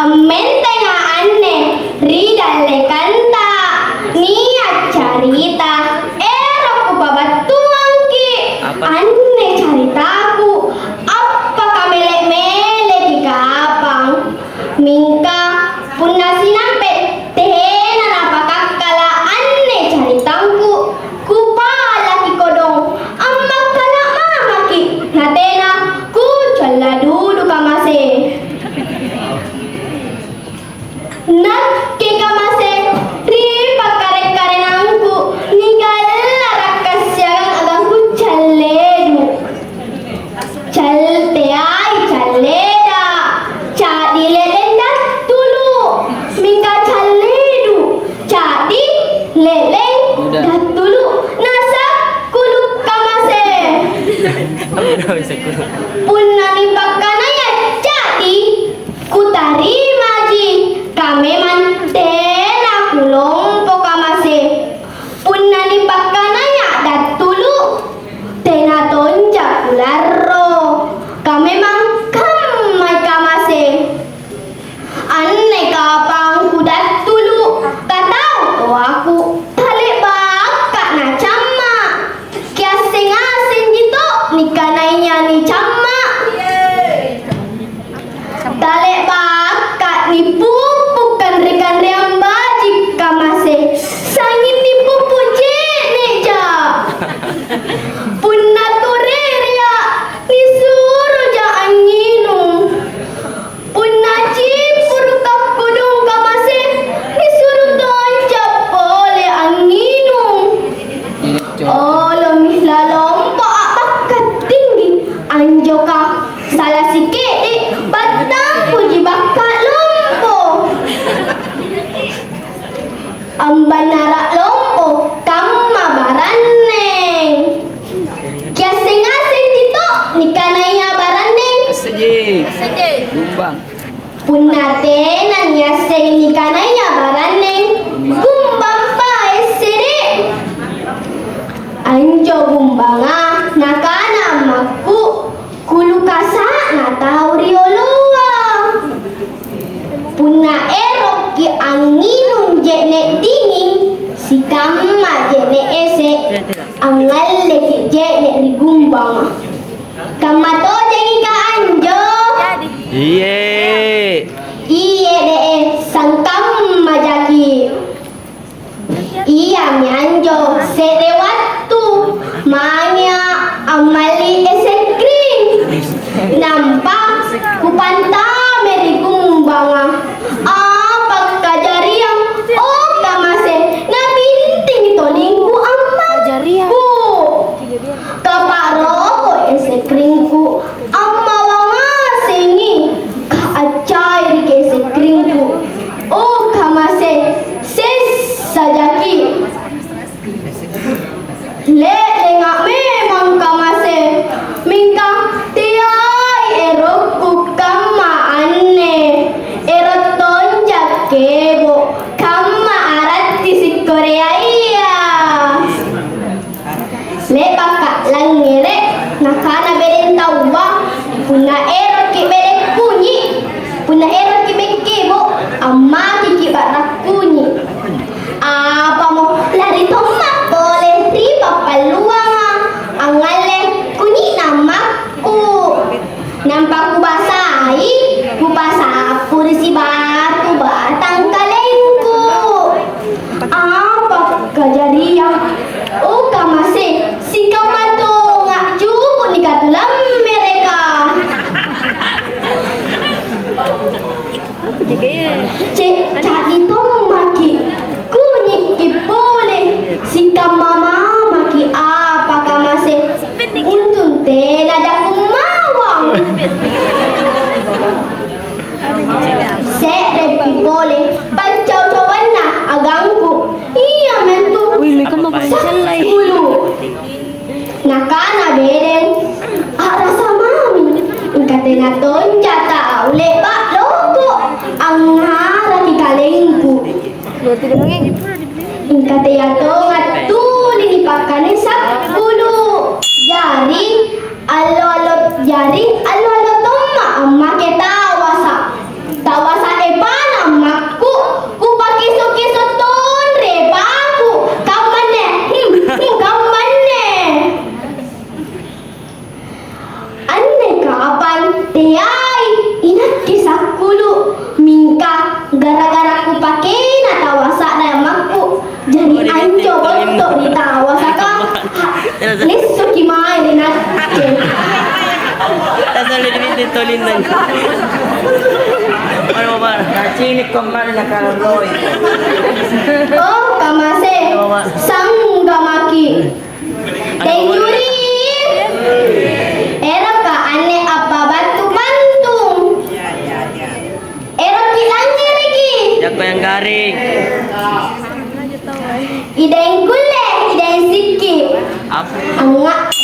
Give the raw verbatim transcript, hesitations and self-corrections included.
Ammentenga anne ri dallekanta nia' carita ero' kupabattuangki'. Apa? Anne caritaku appakamele'-meleki kapang. Mingka punna sinampe' tena napakakkala' anne caritangku, kupalaki kodong, ammakkala' mamaki', natena kucalla dudu kamase. Nakke kamase ri pakkare-karenangku nigallaraka siagang agangku Calledu. Cal-, teai calleda, ca'di lelleng dattulu, mingka calledu, ca'di lelleng dattulu, nasakkulu' kamase. Punna nipakkanaya ca'di, kutarimaji, ka memang tena kulompo kamase. Punna nipakkanaya dattulu, tena tonja kularro, ka memang kammai kamase. Anne kapang kudattulu, katau toaku, tale'baka nacamma. Kiasseng ngasenji to nikanaya nicamma. Tale'baka nipuppu kanre-kanreang baji' kamase, sangnging nipuppu je'ne'ja. Punna tu rerea, nisuroja angnginung. Punna cippuru' kakkudung kamase, nisuro tonja pole angnginung. Olomi lalompo a'bakka tinggi, anjoka sala sike'de' battampuji bakka lompo. Ambannara' lompo kamma baranneng. Kiasseng ngasenji to nikanaya baranneng. Asseji. Gumbang. Punna tena niasseng nikanaya baranneng, gumbang pae sede'. Anjo gumbanga nakana ammakku, kulukasa'na tau rioloa. Punna erokki' angnginung je'ne' dinging sikamma je'ne' ese', angngalleki' je'ne' ri gumbanga. Kamma tojengi ka anjo? Iye. Iye de'e, sangkamma jaki'. Iami anjo se're wattu mangea' ammalli es krim. Nampa kupantamai ri gumbanga. Apa kajariang, o kamase, nabintingi todingku ammakku. Kapa'roko' es krimku, ammawang ngasengi, ka accairiki es krimku. O kamase, sessa jaki'. Le'lenga' memang kamase, mingka teai erokku kamma anne. Ero' tonja' kebo' kamma arati si Koreaya. Le'baka' langngere', nakana bedeng taua, "Punna eroki' bedeng kunyi', punna eroki' bedeng kebo', ammakeki' ba'ra kunyi'." Apamo lari tomma' pole ri pappalluanga, angngalle kunyi'na ammakku. Nampa kubasai, kupasappu ri sibatu batang kalengku. Apa kajariang? O kamase, sikamma tonga' juku' nikatulammereka. Ce-, ca'di tommaki', kunyi'ki' pole, sikamma mamaki' apa kamase, untung tena jakummawang. Se'repi pole paccau-cauanna agangku, iamintu Wih, meko mako sakkulu'. Nakana bedeng, "A'rasa mami, engka tena tonja tau le'ba' loko' angngaraki kalengku." Mingka tea tonga' tuli nipakkanai sakkulu'. Jari allo-allo, jari allo-allo tomma' ammake tawasa'. Tawasa'e Lindang. Ayo, Mama. Nacini' ko mari nakalalloi. Oh, kamase. Mama. Sangga maki'. Deng Yuri. Eroka anne appabattu pantung. Eroki' langngereki'. Jako yang garing. Ideng kulle, ideng sikki'. Apa? Anga'.